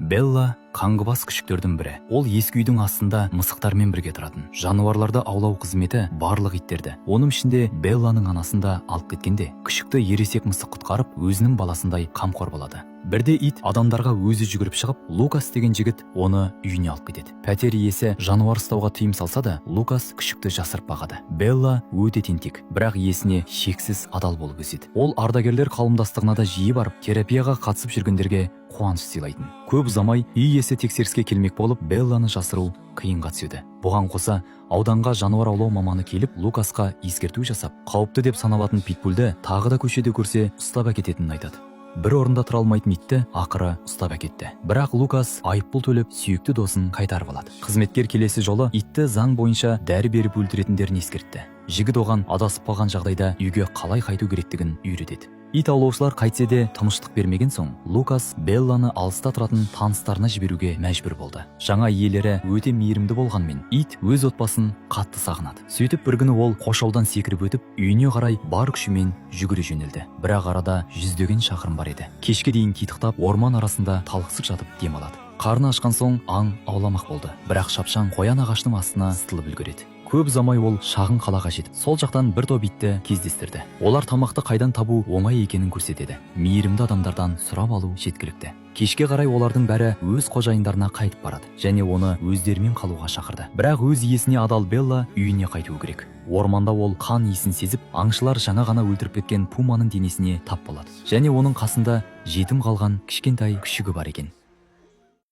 Белла қаңғыбас күшіктердің бірі. Ол ескі үйдің астында мысықтармен бірге тұратын. Жануарларды аулау қызметі барлық иттерді, оның ішінде Белланың анасын да алып кеткенде, күшікті ересек мысық құтқарып, өзінің баласындай қамқор болады. Бірде ит адамдарға өзі жүгіріп шығып, Лукас деген жігіт оны үйіне алып кетеді. Пәтер иесі жануар ұстауға тыйым салса да, Лукас күшікті жасырып бағады. Белла өте тентек, бірақ иесіне шексіз адал болып өседі. Ол ардагерлер қауымдастығына да жиі барып, терапияға қатысып жүргендерге қуаныш сыйлайтын. Көп ұзамай үй иесі тексеріске келмек болып, Белланы жасыру қиынға түседі. Бұған қоса, ауданға жануар аулау маманы келіп, Лукасқа ескерту жасап, қауіпті деп саналатын питбульді тағы да көшеде көрсе, ұстап әкететінін айтады. Бір орында тұра алмайтын итті ақыры ұстап әкетті. Бірақ Лукас айыппұл төлеп, сүйікті досын қайтарып алады. Қызметкер келесі жолы итті заң бойынша дәрі беріп өлтіретіндерін ескертті. Жігіт оған адасып қалған жағдайда үйге қалай қайту керектігін үйретеді. Ит аулаушылар қайтсе де тыныштық бермеген соң, Лукас Белланы алыста тұратын таныстарына жіберуге мәжбүр болды. Жаңа иелері өте мейірімді болғанмен, ит өз отбасын қатты сағынады. Сөйтіп, бір күні ол қоршаудан секіріп өтіп, үйіне қарай бар күшімен жүгіре жөнелді. Бірақ арада жүздеген шақырым бар еді. Кешке дейін титықтап, орман арасында талықсып жатып демалады. Қарны ашқан соң аң ауламақ болды, бірақ шапшаң қоян ағашының астына сытылып үлгереді. Көп ұзамай ол шағын қалаға жетіп, сол жақтан бір топ итті кездестірді. Олар тамақты қайдан табу оңай екенін көрсетеді. Мейірімді адамдардан сұрап алу жеткілікті. Кешке қарай олардың бәрі өз қожайындарына қайтып барады және оны өздерімен қалуға шақырды. Бірақ өз иесіне адал Белла үйіне қайтуы керек. Орманда ол қан иісін сезіп, аңшылар жаңа ғана өлтіріп кеткен пуманың денесіне тап болады және оның қасында жетім қалған кішкентай күшігі бар екен.